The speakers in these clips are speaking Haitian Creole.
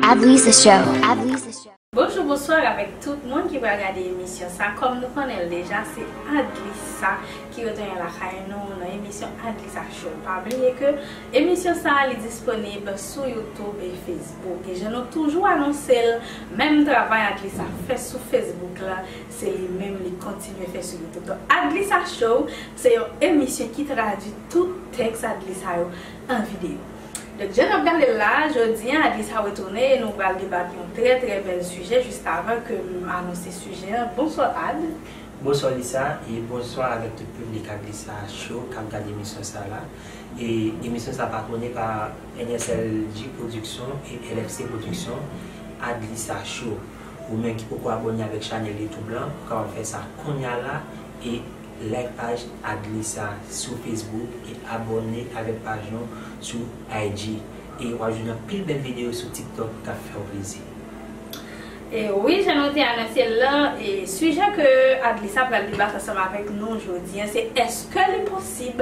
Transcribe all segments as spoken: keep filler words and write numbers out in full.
Adlisa Show. Adlisa Show. Bonjou, bonswa avèk tout moun ki pral gade emisyon sa. Kòm nou konnen l deja, se Adlisa ki retounen lakay nou nan emisyon Adlisa Show. Pa bliye ke emisyon sa a li disponib sou YouTube e Facebook. E jan nou toujou anonse l, menm travay Adlisa fè sou Facebook la, se li menm li kontinye fè sou YouTube. Donk, Adlisa Show se yon emisyon ki tradui tout tèks Adlisa yo an videyo. Donk, jan n ap gade l la, jodi a, Adlisa retounen e nou pral debat yon trè, trè bèl sijè jis avan ke m anonse sijè an. Bonswa, Ad. Bonswa, Lisa, e bonswa avèk tout piblik Adlisa Show k ap gade emisyon sa la. E emisyon sa patwone pa N S L G Production e L F C Production, Adlisa Show. Ou menm ki poko abòne avèk chanèl YouTube lan, ou kapab fè sa kounye a la e like paj Adlisa sou Facebook e abòne avèk paj nou sou I G. E w ap jwenn anpil bèl videyo sou TikTok k ap fè w plezi. E wi, jan nou te anonse l lan, e sijè ke Adlisa pral debat ansanm avèk nou jodi a, se èske li posib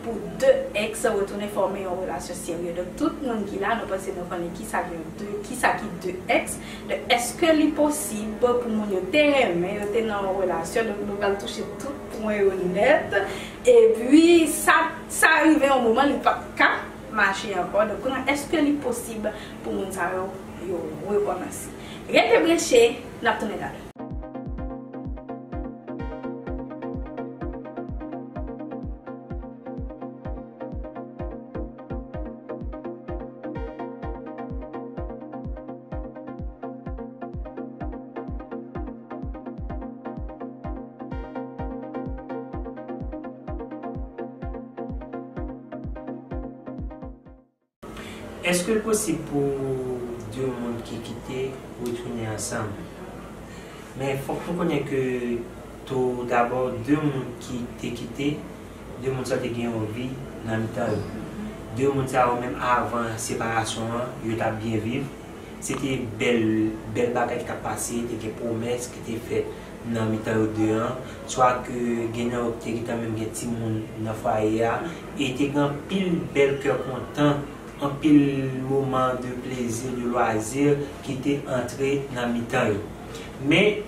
pou de èks retounen fòme yon relasyon serye? Donk, tout moun ki la, nou panse nou konnen kisa ki de, kisa ki de èks. Donk, èske li posib pou moun yo te renmen, yo te nan yon relasyon, donk nou pral touche tout pwen yo nèt. Epi, sa, sa rive yon moman, li p ap ka mache ankò. Donk, kounye a, èske li posib pou moun sa yo, yo rekòmanse? Rete branche, n ap tounen talè. Èske l posib pou de moun ki kite retounen ansanm? Men fòk nou konnen ke tou dabò, de moun ki te kite, de moun sa yo te gen yon vi nan mitan yo. De moun sa yo menm avan separasyon an, yo t ap byen viv. Se te bèl, bèl bagay ki t ap pase, te gen pwomès ki te fèt nan mitan yo de an, swa ke gen nan yo ki te gentan menm gen timoun nan fwaye a, e te gen anpil bèl kè kontan, anpil moman de plezi, de lwazi ki te antre nan mitan yo. Men,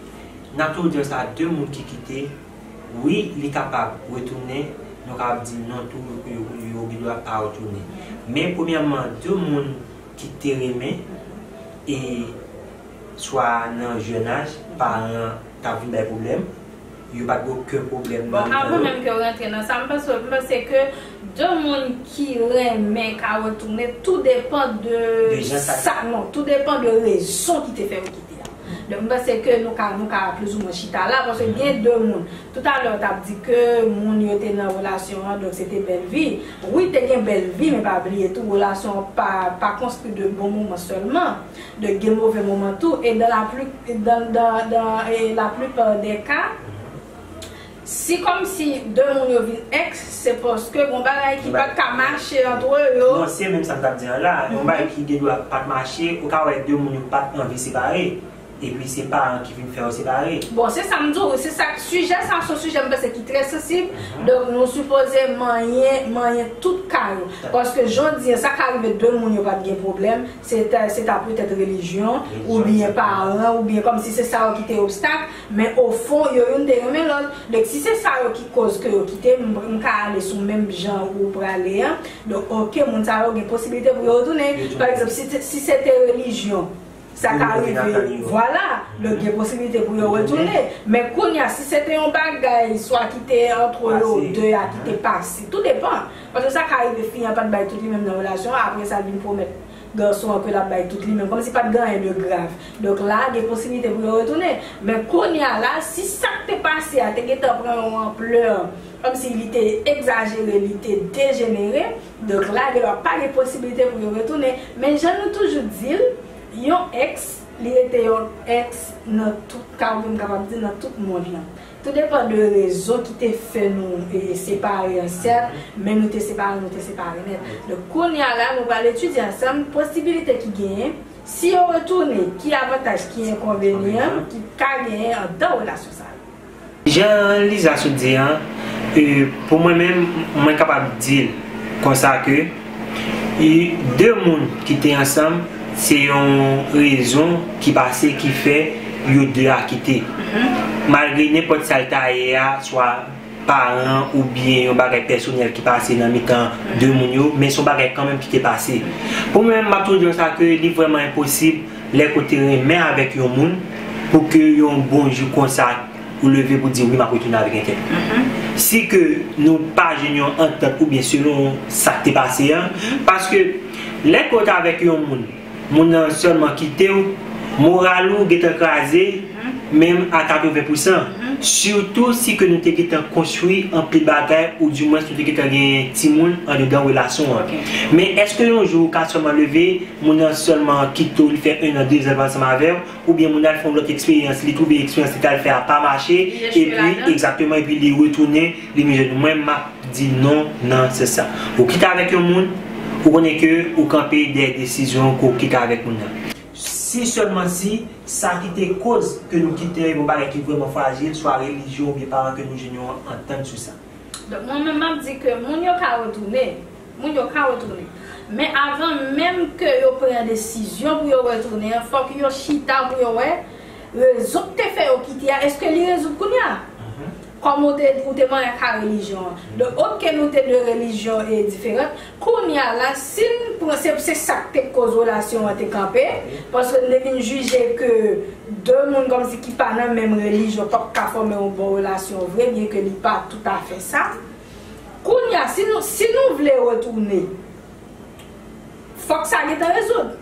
n ap toujou di sa, de moun ki kite, wi, li kapab retounen, nou kapab di non tou, yo, yo, yo gen dwa pa retounen. Men, premyèman, de moun ki te renmen, e swa nan jèn aj, paran t ap vin bay pwoblèm, yo pa t gen okenn pwoblèm nan mitan yo. Bon, avan menm ke w rantre nan sa, m panse, m panse ke de moun ki renmen ka retounen, tou depan de sa, non, tou depan de rezon ki te fè yo kite a. Donk, m panse ke nou ka, nou ka plizoumwen chita la, paske gen de moun. Toutalè, w t ap di ke moun yo te nan relasyon an, donk se te bèl vi. Wi, te gen bèl vi, men pa bliye tou, relasyon an pa, pa konstwi de bon moman sèlman. Donk, gen move moman tou. E dans la pli, dans, dans, dans, e la plupart des cas, si kòmsi de moun yo vin èks, se paske gon bagay ki pa t ka mache antre yo. Non, se menm sa m t ap di an la. Yon bagay ki gen dwa pa t mache, ou ka wè de moun yo pa t anvi separe. Epi se paran ki vin fè yo separe. Bon, se sa m di w, se sa, sijè sa se yon sijè m panse ki trè sansib. Donk, nou sipoze manyen, manyen tout ka yo. Paske jodi a, sa ka rive de moun yo pa t gen pwoblèm, se ta, se ta petèt relijyon, oubyen paran, oubyen kòmsi se sa yo ki te obstak, men ofon, yo youn te renmen lòt. Donk, si se sa yo ki koz ke yo kite, m, m ka ale sou menm jan ou prale an. Donk, oke, moun sa yo gen posibilite pou yo retounen. Pa egzanp, si, si se te relijyon, sa ka rive, vwala, donk gen posibilite pou yo retounen. Men kounye a, si se te yon bagay, swa ki te antre yo de a, ki te pase, tou depan. Paske sa ka rive, fi an pa t bay tout li menm nan relasyon an, apre sa, l vin pwomèt gason an ke l ap bay tout li menm, kòmsi pa t gen anyen de grav. Donk la, gen posibilite pou yo retounen. Men kounye a la, si sa k te pase a te gentan pran yon anplè, kòmsi li te egzajere, li te dejenere, donk la, gen dwa pa gen posibilite pou yo retounen. Men jan nou toujou di l, yon èks, li rete yon èks nan tout ka, ou menm kapab di nan tout mond lan. Tou depan de rezon ki te fè nou, e, separe an, sèt, men nou te separe, nou te separe nèt. Donk, kounye a la, nou pral etidye ansanm posibilite ki genyen, si yo retounen, ki avantaj, ki enkonvenyan ki ka genyen anndan relasyon sa yo. Jan Liza sot di an, e, pou mwen menm, mwen kapab di l konsa ke, e, de moun ki te ansanm, Se yon rezon ki pase ki fè yo de a kite. Malgre nenpòt sa l ta ye a, swa paran oubyen yon bagay pèsonèl ki pase nan mitan de moun yo, men se yon bagay kanmenm ki te pase. Pou mwen menm, m ap toujou di nou sa ke li vrèman enposib lè ke w te renmen avèk yon moun pou ke yon bon jou konsa ou leve pou di wi, m ap retounen avèk entèl. Si ke nou pa jwenn yon antant oubyen selon sa k te pase an, paske lè ke w te avèk yon moun, moun nan sèlman kite w, moral ou gentan kraze, menm a katreven pousan. Sitou si ke nou te gentan konstwi anpil bagay, oudimwens nou te gentan gen timoun andedan relasyon an. Men èske yon jou ou ka sèlman leve, moun nan sèlman kite w, li fè en an, de zan l pa ansanm avè w, oubyen moun nan al fè yon lòt eksperyans, li twouve eksperyans li t al fè a pa mache, epi, egzakteman, epi li retounen, li vin jwenn ou? Mwen, m ap di non nan sans sa. Ou kite avèk yon moun, ou konnen ke ou kanpe dèyè desizyon ke w kite avèk moun nan. Si sèlman si sa ki te koz ke nou kite yon bagay ki vrèman frajil, swa relijyon oubyen paran, ke nou jwenn yon antant sou sa. Donk, mwen menm, m ap di ke moun yo ka retounen. Moun yo ka retounen. Men avan menm ke yo pran desizyon pou yo retounen an, fòk yo chita pou yo wè rezon k te fè yo kite a, èske li rezoud kounye a? Kòm ou te, ou te manyen ka relijyon an. Donk, oke, nou te de relijyon e diferan. Kounye a la, si n pran, se, se sa k te koz relasyon an te kanpe, paske n te vin jije ke de moun kòmsi ki pa nan menm relijyon p ap ka fòme yon bon relasyon vre, byen ke li pa toutafè sa. Kounye a, si nou, si nou vle retounen, fòk sa gentan rezoud.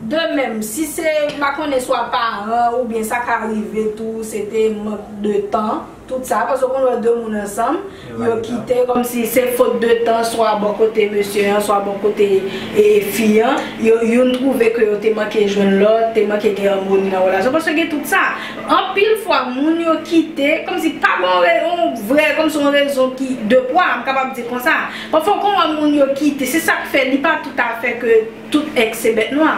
De menm, si se, m pa konnen, swa paran oubyen sa ka rive tou, se te mank de tan, tout sa, paske w konn wè de moun ansanm, yo kite kòmsi se fot de tan, swa bò kote mesye an, swa bò kote, e, fi an, yo, youn twouve ke yo te manke jwenn lòt, te manke gen amoni nan relasyon, paske gen tout sa. Anpil fwa, moun yo kite, kòmsi pa gen yon re-, yon vrè, kòmsi yon rezon ki de pwa, m kapab di konsa. Pafwa, w konn wè moun yo kite, se sa k fè li pa toutafè ke tout èks se bèt nwa.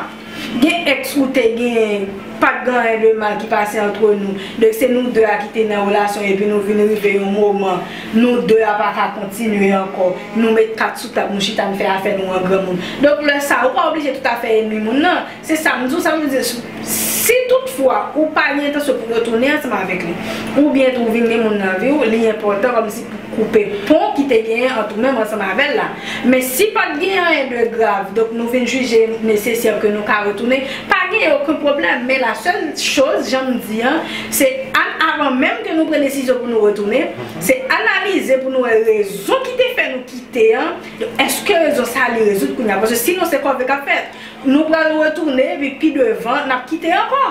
Gen èks ou te gen, pa t gen anyen de mal ki pase antre nou. Donk, se nou de a ki te nan relasyon, epi nou vin rive yon moman, nou de a pa ka kontinye ankò. Nou met kat sou tab, nou chita, n fè afè nou an granmoun. Donk, lè sa, ou pa oblije toutafè enmi moun nan. Se sa m di w, sa vle di, si toutfwa ou pa gen entansyon pou retounen ansanm avèk li, oubyen tou vin gen moun nan vi w, li enpòtan kòmsi pou koupe pon ki te genyen ant ou menm ansanm avè l la. Men si pa t gen anyen de grav, donk nou vin jije nesesè ke nou ka retounen, pa gen okenn pwoblèm. Men la sèl choz, jan m di an, se an, avan menm ke nou pran desizyon pou nou retounen, se analize pou nou wè rezon ki te fè nou kite an. Èske rezon sa li rezoud kounye a? Paske sinon se kòve k ap fèt. Nou pral retounen, epi pi devan, n ap kite ankò.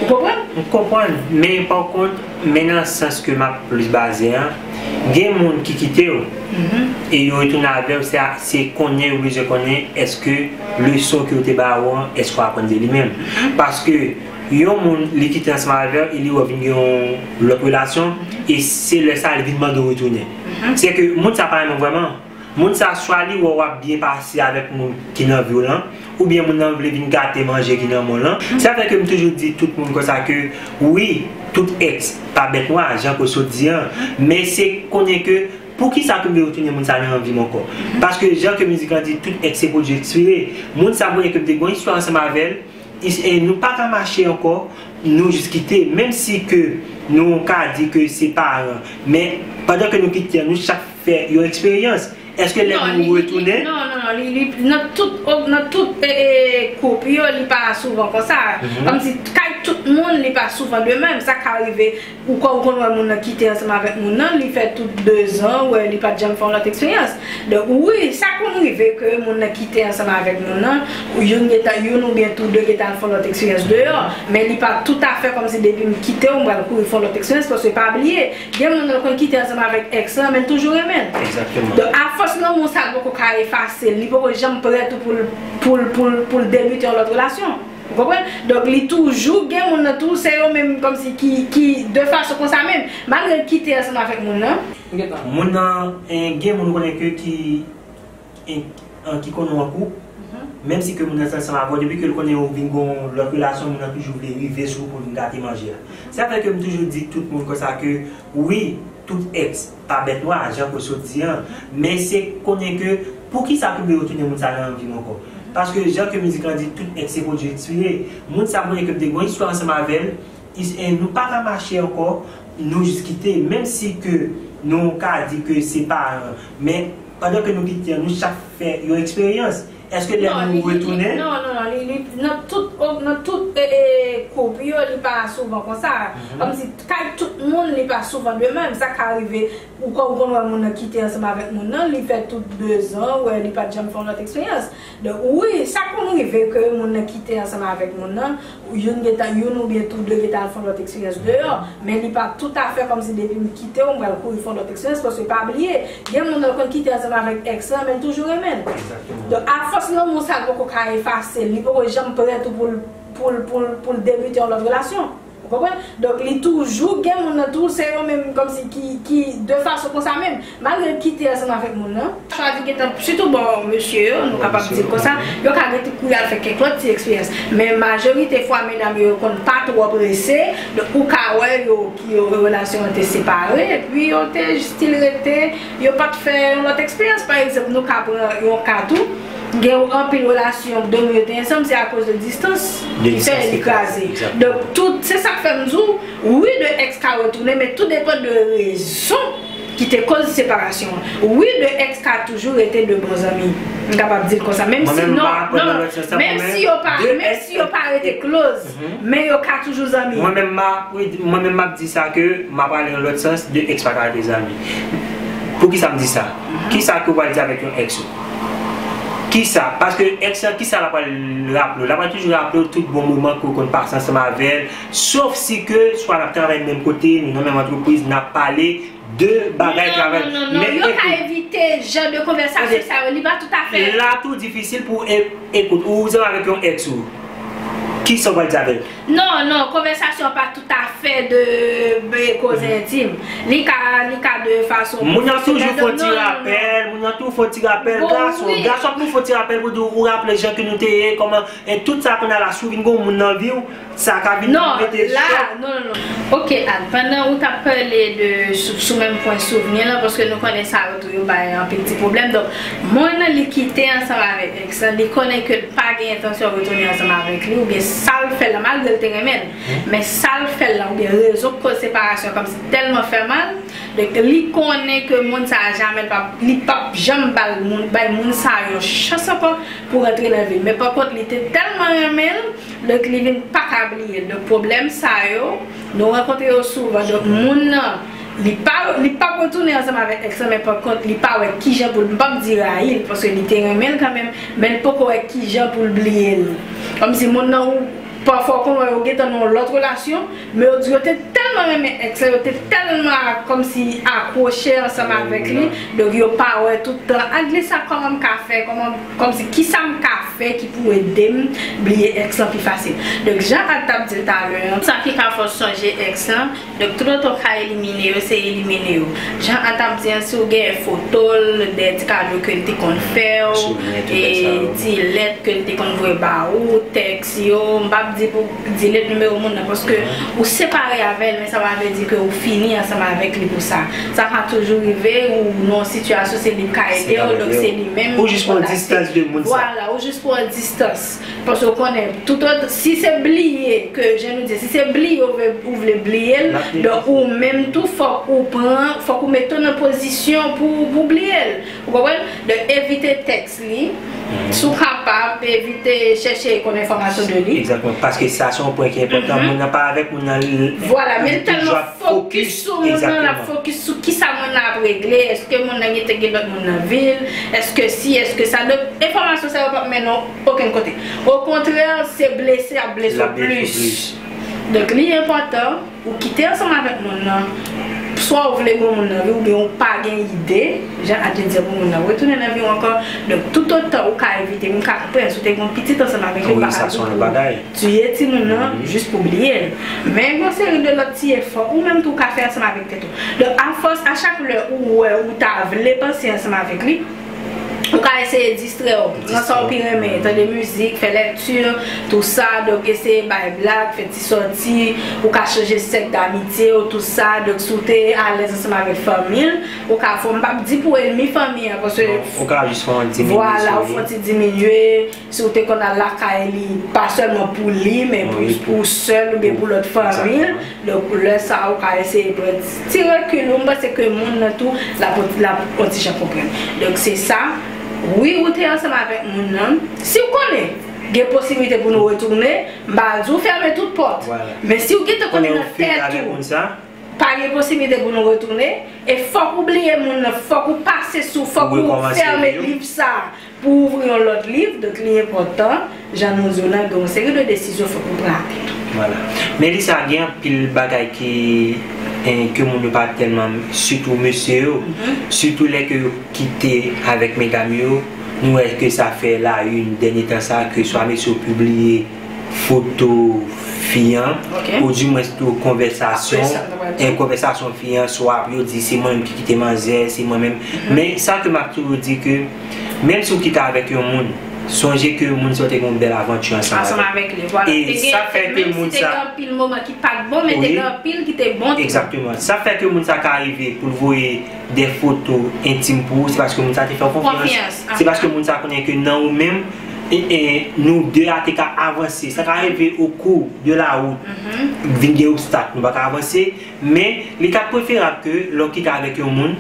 Ou konprann? M konprann, men pa kont, men nan sans ke m ap plis baze an, gen moun ki kite w, e yo retounen avè w, se, se konnen yo bezwen konnen èske leson ke yo te ba ou an, èske w aprann de li menm. Paske yon moun, li kite ansanm avè w, e li wè w vin gen yon lòt relasyon, e se lè sa a li vin mande w retounen. Se ke moun sa pa renmen w vrèman. Moun sa, swa li wè w ap byen pase avèk moun ki nan vi w lan, oubyen moun nan vle vin gate manje ki nan men w lan. Se sa fè ke m toujou di tout moun konsa ke, wi, tout èks pa bèt nwa, jan ke w sot di an, men se konnen ke poukisa ke m vle retounen moun sa nan vi m ankò. Paske jan ke mizik lan di, tout èks se pwodui ekspire. Moun sa, m konnen ke m te gen yon istwa ansanm avè l, is-, e nou pa ka mache ankò, nou jis kite. Menm si ke nou ka di ke se paran, men pandan ke nou kite an, nou chak fè yon eksperyans. Èske lè nou retounen? Non, non, non, li, li, nan tout, nan tout, e, e, koup yo, li pa souvan konsa. Kòmsi kay tout moun, li pa souvan de menm. Sa ka rive, ou konn, ou konn wè moun nan kite ansanm avèk moun nan, li fè tout de zan, wè, li pa t janm fè yon lòt eksperyans. Donk, wi, sa konn rive ke moun nan kite ansanm avèk moun nan, ou youn gentan, youn oubyen tou de gentan al fè yon lòt eksperyans deyò, men li pa toutafè kòmsi depi m kite w, m pral kouri fè yon lòt eksperyans, paske pa bliye, gen moun nan konn kite ansanm avèk èks lan, men l toujou renmen l. Egzakteman. Donk, afòs lanmou sa, l poko ka efase l, li poko janm prè tou pou l, pou l, pou l, pou l debite yon lòt relasyon. Ou konprann? Donk, li toujou gen moun nan tou, se yo menm kòmsi ki, ki de fason konsa menm. Malgre l kite ansanm avèk moun nan. Moun nan, eh, gen moun ou konnen ke ki, eh, an, ki konnen w an koup, menm si ke moun nan te ansanm avè w, depi ke l konnen ou vin gon lòt relasyon, moun nan toujou vle rive sou ou pou l vin gate manje a. Sa fè ke m toujou di tout moun konsa ke, wi, tout èks pa bèt nwa, jan ke w sot di an, men se konnen ke poukisa ke m vle retounen moun sa nan vi m ankò. Paske jan ke mizik lan di, tout èks se pwodui ekspire. Moun sa, mwen ke m te gen yon istwa ansanm avè l, is- e nou pa ka mache ankò, nou jis kite. Menm si ke nou ka di ke se paran, men pandan ke nou kite an, nou chak fè yon eksperyans. Èske lè nou retounen? Non, non, non, li, li, nan tout, nan tout e, e, koup yo, li pa souvan konsa. Kòmsi, kay tout moun, li pa souvan de menm. Sa ka rive, ou kon, ou konn wè moun nan kite ansanm avèk moun nan, li fè tout dezan, wè, li pa t janm fè yon lòt eksperyans. Donk, wi, sa konn rive ke moun nan kite ansanm avèk moun nan, youn gentan, youn oubyen tou de gentan al fè yon lòt eksperyans deyò, men li pa toutafè kòmsi depi m kite w, m pral kouri fè yon lòt eksperyans, paske pa bliye, gen moun nan konn kite ansanm avèk èks lan, men l toujou renmen l. Donk, afòs lanmou sa, l poko ka efase l, li poko janm prè tou pou l, pou l, pou l, pou l debite yon lòt relasyon. Ou konprann? Donk, li toujou gen moun nan tou, se yo menm kòmsi ki, ki de fason konsa menm. Malgre l kite ansanm avèk moun nan, chwazi gentan, sitou bò mesye yo, nou kapab di l konsa, yo ka gentan kouri al fè kèk lòt ti eksperyans. Men majorite fwa, medam yo, yo konn pa twò prese, donk ou ka wè yo, ki yo, relasyon an te separe, epi yo te still rete, yo pa t fè yon lòt eksperyans. Pa egzanp, nou ka pran yon ka tou, gen anpil relasyon de moun yo te ansanm, se akoz de distans ki fè li kraze. Donk, tout, se sa k fè m di w, wi, de èks ka retounen, men tou depann de rezon ki te koz separasyon an. Wi, de èks ka toujou rete de bon zanmi. M kapab di l konsa. Menm si, non, non, menm si yo pa, menm si yo pa rete close, men yo ka toujou zanmi. Mwen menm, m a, wi, mwen menm, m ap di sa ke m ap ale nan lòt sans, de èks pa ka rete zanmi. Poukisa m di sa? Kisa ke w pral di avèk yon èks ou? Kisa? Paske èks lan, kisa l ap pral raple w? L ap pral toujou raple w tout bon moman ke w konn pase ansanm avè l. Sof si ke swa n ap travay menm kote, nou nan menm antrepriz, n ap pale de bagay travay. Non, non, non, non. Yo ka evite jan de konvèsasyon sa yo. Li pa toutafè. La tou difisil pou e-, ekout, ou zanmi avèk yon èks ou. Kisa w pral di avè l? Non, non, konvèsasyon pa toutafè de, de koze entim. Li ka, li ka de fason pwofesyonèl. Moun nan toujou fè yon ti rapèl, moun nan tou fè yon ti rapèl, gason, gason ap tou fè yon ti rapèl pou di w, ou raple jan ke nou te ye, kòman, e tout sa konn ala si w vin gen yon moun nan vi w, sa ka vin mete chòk. Non, la, non, non, non. Ok, Anne, pandan ou t ap pale de sou, sou menm pwen souvni lan, paske nou konnen sa yo tou yo bay anpil ti pwoblèm. Donk, moun nan li kite ansanm avèk èks lan, li konnen ke l pa gen entansyon retounen ansanm avèk li, oubyen sa l fè l lan, malgre l te renmen l, men sa l fè l lan, oubyen rezon k koz separasyon, kòmsi tèlman fè mal, donk li konnen ke moun sa a jamè l p ap, li p ap janm ba l moun, bay moun sa a yon chans ankò pou rantre nan vi l. Men pa kont, li te tèlman renmen l, donk li vin pa ka bliye l. Donk pwoblèm sa yo, nou rankontre yo souvan. Donk moun nan, li pa, li p ap retounen ansanm avèk èks lan, men pa kont, li pa wè kijan pou l, m p ap di rayi l, paske li te renmen l kanmenm, men l poko wè kijan pou l bliye l. Kòmsi moun nan, ou, pafwa w konn wè yo gentan nan yon lòt relasyon, men yo di yo te tèlman renmen èks lan, yo te tèlman kòmsi akwoche ansanm avèk li, donk yo pa wè tout tan. Ann, li sa, kòman m ka fè, kòman, kòmsi kisa m ka fè ki pou ede m bliye èks lan pi fasil. Donk jan Anne t ap di l talè an, sa ki ka fè w sonje èks lan, donk toutotan w ka elimine yo, se elimine yo. Jan Anne t ap di an, si w gen foto l, de ti kado ke l te konn fè w, e ti lèt ke l te konn voye ba ou, tèks yo, m p ap di pou delete nimewo moun nan, paske ou separe avè l, men sa pa vle di ke ou fini ansanm avèk li pou sa. Sa ka toujou rive, ou nan yon sitiyasyon, se li k ka ede w, donk se li menm. Ou jis pran distans de moun sa. Vwala, ou jis pran distans. Paske ou konnen, toutotan, si se bliye, ke jan nou di, si se bliye ou vle, ou vle bliye l, donk ou menm tou, fòk ou pran, fòk ou mete w nan pozisyon pou, pou bliye l. Ou konprann? Donk evite tèks li. Si w kapab, evite chèche konn enfòmasyon de li. Egzakteman, paske sa se yon pwen ki enpòtan. Moun nan pa avèk moun nan, li, vwala, men li tèlman fokis sou moun nan, l ap fokis sou kisa moun nan ap regle, èske moun nan gentan gen lòt moun nan vi l, èske si, èske sa. Donk enfòmasyon sa yo p ap mennen w okenn kote. Okontrè, se blese ap blese w plis. Donk li enpòtan ou kite ansanm avèk moun nan, swa ou vle bon moun nan vi w, oubyen ou pa gen ide, jan Anne te di, pou moun nan retounen nan vi w ankò. Donk toutotan ou ka evite, m ka konprann si w te gen yon pitit ansanm avèk li, ou pa ka vin pou tiye timoun nan jis pou bliye l. Men gen yon seri de lòt ti efò ou menm tou w ka fè ansanm avèk tèt ou. Donk afòs, a chak lè ou wè ou ta vle panse ansanm avèk li, Ou ka eseye distrè w nan sa w pi renmen, tande mizik, fè lèkti, tou sa, donk eseye bay blag, fè ti sòti, ou ka chanje sèk damitye w, tou sa, donk si w te alèz ansanm avèk fanmi l, ou ka fè, m p ap di pou w enmi fanmi an, paske Ou ka jis fè yon diminye vwala, sou ou fè yon ti diminye, si w te konn al lakay li, pa sèlman pou li, men pou, Wi. Pou sèl oubyen pou lòt fanmi l. Donk, lè sa a, ou ka eseye pran ti rekil ou. M panse ke moun nan tou, l ap, l ap yon ti jan konprann. Donk, se sa. Wi, ou te ansanm avèk moun nan. Si w konnen gen posiblite pou nou retounen, m pa di w fèmen tout pòt. Vwala. Men si w gentan konnen Konnen nan ou fini tèt avèk ou, moun sa, pa gen posiblite pou nou retounen, e fòk ou bliye moun nan, fòk ou pase sou, fòk Ou ou rekòmanse fèmen li. Liv sa a pou w ouvri yon lòt liv. Donk, li enpòtan, jan nou di w nan, gen yon seri de desizyon fòk ou pran atè tou. Vwala. Men Lisa, gen anpil bagay ki, eh, ke moun yo pa tèlman, sitou mesye yo, sitou lè ke yo kite avèk medam yo, nou wè ke sa fè la une dènye tan sa ke swa mesye yo pibliye foto fi an, Ok. Ou di mwens tou konvèsasyon, Apre sa, nou wè tou. en konvèsasyon fi an, swa yo di se mwen menm ki kite manzè, se mwen menm. Men sa ke m ap toujou di ke, menm si w kite avèk yon moun, sonje ke moun sa yo te gen yon bèl avanti ansanm Ansanm avèk. Avèk li, vwala. E Te gen, sa fè ke menm si moun te sa gen anpil moman ki pa t bon, men te Wi. Gen anpil ki te bon tou. Egzakteman. Sa fè ke moun sa ka rive pou l voye de foto entim pou ou, se paske moun sa te fè w konfyans. Konfyans, Se paske moun sa konnen ke nan ou menm, e, e, nou de a te ka avanse. Sa ka rive au cours de la route, vin gen obstak, nou pa ka avanse. Men, li ta preferab ke lè w kite avèk yon moun,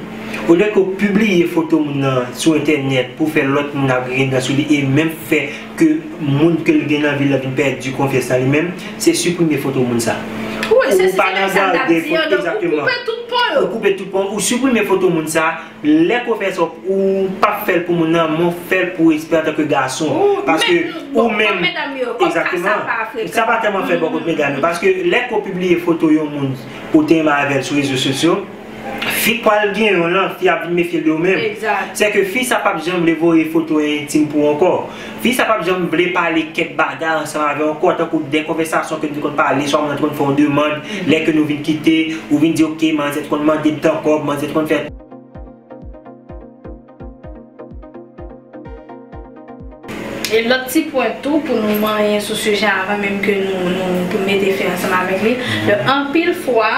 olye ke w pibliye foto moun nan sou entènèt pou fè lòt moun ap gen dan sou li e menm fè ke moun ke l gen nan vi l lan vin pèdi konfyans nan li menm, se siprime foto moun sa. Wi, se Ou pa nan sa m t ap gade di yo, foto, donk ou egzakteman. Koupe tout pon yo. Ou koupe tout pon, ou siprime foto moun sa, lè ke w fè sa, ou p ap fè l pou moun nan, men w fè l pou respè antanke gason. Ou, Paske men, ou bon, menm, medam yo, kòm sa, egzakteman, sa pa frekan. Sa pa tèlman fè bò kont medam yo, paske lè ke w pibliye foto yon moun, ou te renmen avè l sou rezo sosyo, fi k pral gen yon lan, fi ap vin mefye l de ou menm. Egzakt. Se ke fi sa p ap janm vle voye foto entim pou ou ankò. Fi sa p ap janm vle pale kèk bagay ansanm avè w ankò, tankou de konvèsasyon ke nou te konn pale, swa moun nan te konn fè yon demann, lè ke nou vin kite, ou vin di, "Ok, manzè te konn mande m tan kòb, manzè te konn fè." E lòt ti pwen tou pou nou manyen sou sijè avan menm ke nou, nou pou mete fen ansanm avèk li. Donk, anpil fwa,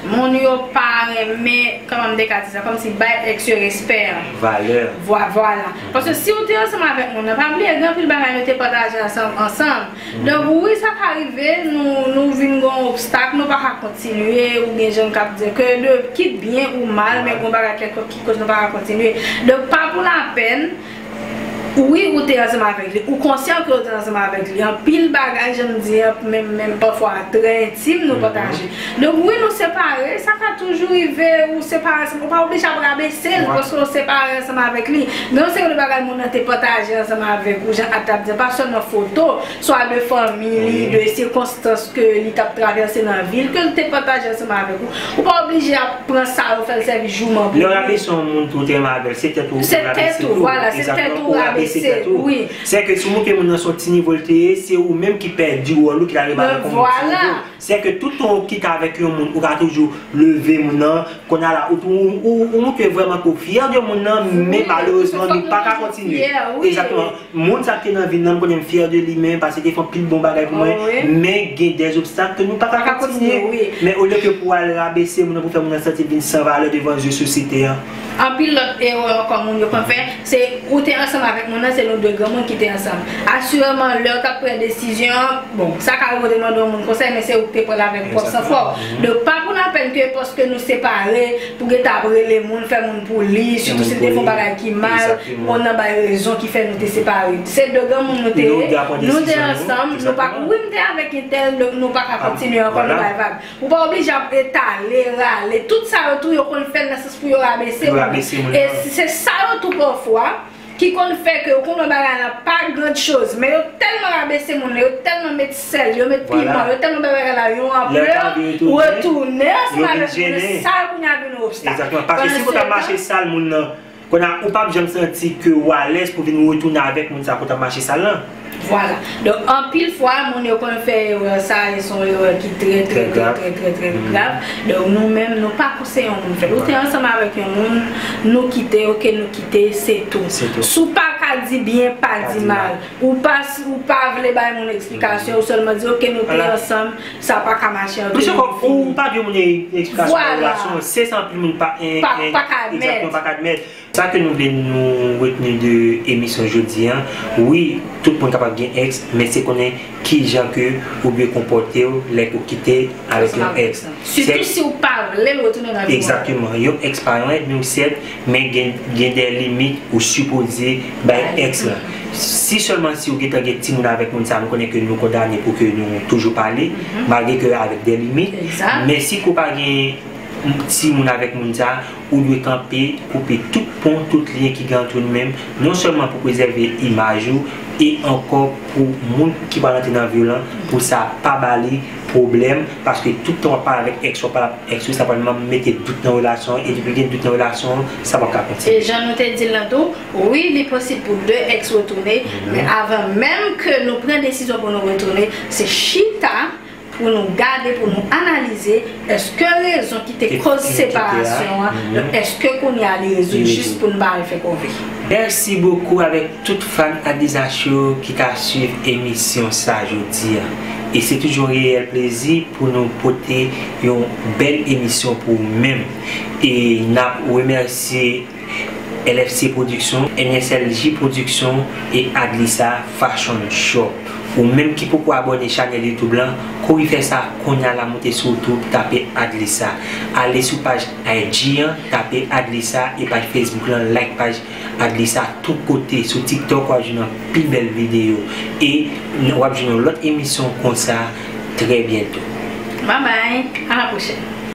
moun yo pa renmen, kòman m te ka di sa, kòmsi bay èks yo respè an. Valè. Vwa-, vwala. Paske si w te ansanm avèk moun nan, pa bliye gen anpil bagay nou te pataje ansanm, ansanm. Donk, wi, sa ka rive, nou, nou vin gen yon obstak, nou pa ka kontinye, ou gen jan k ap di ke de, kit byen ou mal, men gen yon bagay kèlkonk ki koz nou pa ka kontinye. Donk, pa pou lapèn, wi, ou te ansanm avèk li, ou konsyan ke ou te ansanm avèk li. Anpil bagay, jan m di an, menm, menm pafwa trè entim, nou pataje. Donk, wi, nou separe, sa ka toujou rive, ou separe, ou pa oblije ap rabese l, paske ou separe ansanm avèk li. Gen yon seri de bagay moun nan te pataje ansanm avèk ou, jan At t ap di, pa sèlman foto, swa de fanmi li, de sikonstans ke li t ap travèse nan vi l, ke l te pataje ansanm avèk ou. Ou pa oblije ap pran sa yo fè l sèvi jouman pou ou. Lè w rabese yon moun tou, te renmen avè l, se tèt ou ou rabese tou. Se tèt ou, vwala, se tèt ou rabese, wi. Se ke si w montre moun nan se yon ti nivo l te ye, se ou menm ki pèdi wòl ou ki t ale ba l kòm yon ti nivo. Sèke toutan w kite avèk yon moun, ou ka toujou leve moun nan. Kounye a la, ou, ou, ou, ou montre vrèman ke w fyè de moun nan, men malerezman, nou pa ka kontinye. Egzakteman. Moun sa ki te nan vi m nan, m konnen m fyè de li, men paske li te fè anpil bon bagay pou mwen. Men gen dèzobstak ke nou pa ka kontinye. Men olye ke pou w al rabese moun nan, pou fè moun nan santi l vin san valè devan zye sosyete an. Anpil lòt erè ankò moun yo konn fè, se ou te ansanm avèk moun nan, se nou de granmoun ki te ansanm. Asireman, lè w t ap pran desizyon an, bon, sa ka rive w te mande yon moun konsèy, men se ou ki te pran l avèk pwòp sanfwa w. Donk, pa pou lapèn ke paske nou separe, pou gentan ap rele moun, fè moun pou li, sitou si l te fè yon bagay ki mal, pou moun nan bay rezon ki fè nou te separe. Se de granmoun nou te ye, nou te ansanm, nou pa, wi, m te avèk entèl, donk nou pa ka kontinye ankò, nou bay vag. Ou pa oblije ap etale, rale. Tout sa yo tou, yo konn fè l nan sans pou yo rabese moun. E se sa yo tou pafwa ki konn fè ke yo konn wè bagay la pa grand chose, men yo tèlman rabese moun nan, yo tèlman met sèl, yo met piman, yo tèlman bay bagay la yon anplè, retounen ansanm avèk moun nan, sa yo kounye a vin yon obstak. Egzakteman. Paske si w t ap mache sal moun nan, Kounye a, ou p ap janm santi ke w alèz pou vin retounen avèk moun sa kote w ap mache sal lan. Vwala. Donk, anpil fwa, moun yo konn fè erè sa, e se yon erè ki trè, trè, trè, trè, trè, trè grav. Donk, nou menm, nou pa konseye yon moun fè l. Ou te ansanm avèk yon moun, nou kite, oke, nou kite, se tou. Si w pa ka di byen, pa di mal. Ou pa, ou pa vle bay moun eksplikasyon, ou sèlman di, oke, nou te ansanm, sa pa ka mache ant nou. Plis ankò, ou pa di yon moun eksplikasyon nan relasyon, se sa anpil moun pa, pa ka admèt. Egzakteman, pa ka admèt. Sa ke nou vle nou retni de emisyon jodi a, wi, tout moun kapab gen èks, men se konnen kijan ke ou dwe konpòte w lè ke w kite avèk yon èks. Sitou si w pa vle l retounen nan vi w ankò. Egzakteman. Yon èks pa yon ènmi w sèt, men gen, gen de limit ou sipoze bay èks lan. Si sèlman si w gentan gen timoun avèk moun sa, nou konnen ke nou kondane pou ke nou toujou pale, malgre ke avèk de limit. Men si ke w pa gen timoun avèk moun sa, ou dwe kanpe, koupe tout pon, tout lyen ki gen ant ou menm, non sèlman pou prezève imaj ou, e ankò pou moun ki pral antre nan vi w lan, pou sa pa ba li pwoblèm, paske tout tan w ap pale avèk èks ou, w ap pale avèk èks ou, sa pral mete dout nan relasyon an, e depi gen dout nan relasyon an, sa p ap ka kontinye. E jan nou te di l lan tou, wi, li posib pou de èks retounen, men avan menm ke nou pran desizyon pou nou retounen, se chita, pou nou gade, pou nou analize, èske rezon ki te koz separasyon an, èske kounye a li rezoud jis pou nou pa al fè kòve. Mèsi bokou avèk tout fan Adlisa Show ki ka swiv emisyon sa jodi a. E se toujou yon reyèl plezi pou nou pote yon bèl emisyon pou ou menm. E n ap remèsye L F C Production, N S L J Production e Adlisa Fashion Shop. Ou menm ki poko abòne chanèl YouTube lan, kouri fè sa kounye a la, moute sou YouTube, tape Adlisa. Ale sou paj I G an, tape Adlisa, e paj Facebook lan, like paj Adlisa tout kote. Sou TikTok, w ap jwenn anpil bèl videyo. E w ap jwenn yon lòt emisyon konsa trè byento. Bye bye, à la prochaine.